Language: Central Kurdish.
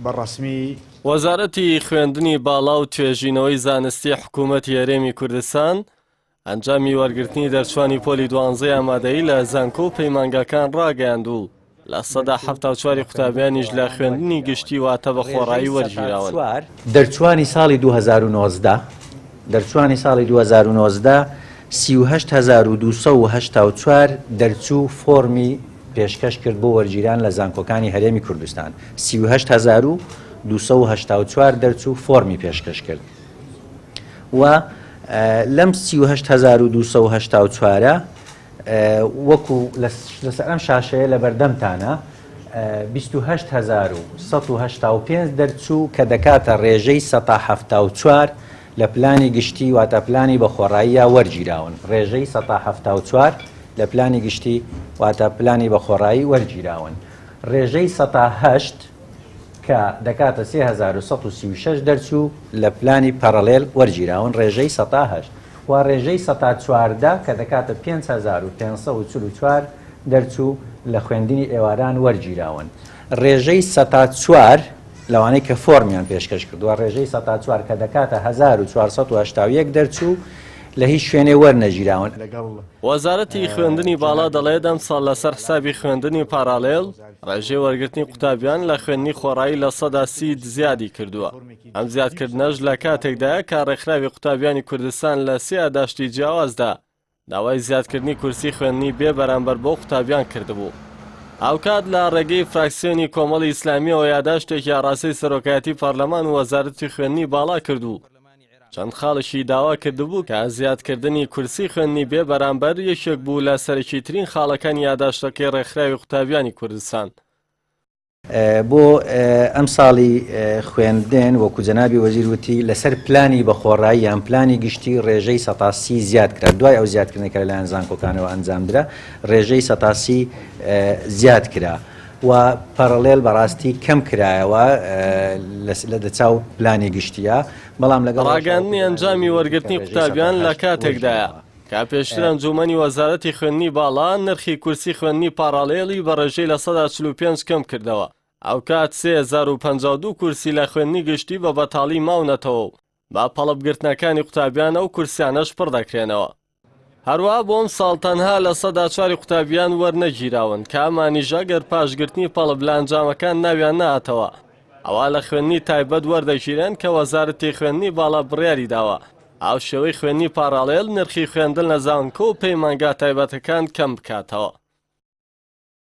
بە ڕەسمی. وەزارەتی خوێندنی باڵا و توێژینەوەی زانستی حکوومەتی هەرێمی کوردستان ئەنجامی وەرگرتنی دەرچوانی پۆلی دوانزەی ئامادەیی لە زانکۆ و پەیمانگاکان ڕاگەیاند و 74% ی قوتابیانیش لە خوێندنی گشتی واتە بە خۆڕایی وەرگیراون. دەرچوانی ساڵی 2019 دەرچوانی ساڵی 2019 38284 دەرچوو فۆڕمی پێشکەش کرد بۆ وەرگیران لە زانکۆکانی هەرێمی کوردستان 38284 دەرچوو فۆڕمی پێشکەش کرد و لەم 38284 وەکو لەسەر ئەم شاشەیە لە بەردەمتانە 28185 دەرچوو کە دەکاتە ڕێژەی 74 لە پلانی گشتی واتە پلانی بەخۆڕاییە وەرگیراون ڕێژەی 74 لە پلانی گشتی واتە پلانی بەخۆڕایی وەرگیراون ڕێژەی 8 کە دەکاتە 3136 دەرچوو لە پلانی پەڕەلێل وەرگیراون ڕێژەی 8 و ڕێژەی 14% کە دەکاتە 5544 دەرچوو لە خوێندنی ئێواران وەرگیراون ڕێژەی 4% لەوانەی کە فۆرمیان پێشکەش کردووە ڕێژەی 4% کە دەکاتە 1481 دەرچوو لە هیچ شوێنێ وەرنەگیراون. لەگەڵ وەزارەتی خوێندنی باڵا دەڵێت ئەمساڵ لەسەر حسابی خوێندنی پاراڵێڵ ڕێژەی وەرگرتنی قوتابیان لە خوێندنی خۆڕایی 30% زیادی کردووە. ئەم زیادکردنەش لە کاتێکدایە کە ڕێکخراوی قوتابیانی کوردستان لە سێ یاداشتی جیاوازدا داوای زیادکردنی کورسی خوێندنی بێ بەرامبەر بۆ قوتابیان کردبوو. هاوکات لە ڕێگەی فراکسیۆنی کۆمەڵی ئیسلامیەوە یاداشتێکی ئاڕاستەی سەرۆکایەتی پەرلەمان و وەزارەتی خوێندنی باڵا کرد و چەند خاڵێکی داوا کردبوو کە زیادکردنی کورسی خوێندنی بێ بەرامبەر یەکێک بوو لە سەرەکیترین خاڵەکانی یاداشتەکەی ڕێکخراوی قوتابیانی کوردستان. بۆ ئەمساڵی خوێندن وەکو جەنابی وەزیر وتی لەسەر پلانی بەخۆڕایی یان پلانی گشتی ڕێژەی 30% زیاد کرا دوای ئەو زیادکردنەی کە لەلایەن زانکۆکانەوە ئەنجامدرا ڕێژەی 30% زیاد کرا و پەڕەلێل بەڕاستی کەم کرایەوە لە دەچاو پلانی گشتیە بەڵام لەگەڵ ڕاگەیاندنی ئەنجامی وەرگرتنی قوتابیان لە کاتێکدایە کە پێشتر ئەنجوومەنی وەزارەتی خوێندنی باڵا نرخی کورسی خوێندنی پاڕاڵێڵی بە ڕێژەی 45% کەم کردەوە، ئەوکات 3052 کورسی لە خوێندنی گشتی بە بەتاڵی ماونەتەوە و بە پەڵپگرتنەکانی قوتابیان ئەو کورسیانەش پڕ دەکرێنەوە. هەروەها بۆ ئەمساڵ تەنها 4% قوتابیان وەرنەگیراون کە ئەمانیش ئەگەر پاش گرتنی پەڵپ لە ئەنجامەکان ناویان نەهاتەوە ئەوا لە خوێندنی تایبەت وەردەگیرێن کە وەزارەتی خوێندنی باڵا بڕیاری داوە هاوشێوەی خوێندنی پاڕاڵێل نرخی خوێندن لە زانکۆ و پەیمانگا تایبەتەکان کەم بکاتەوە.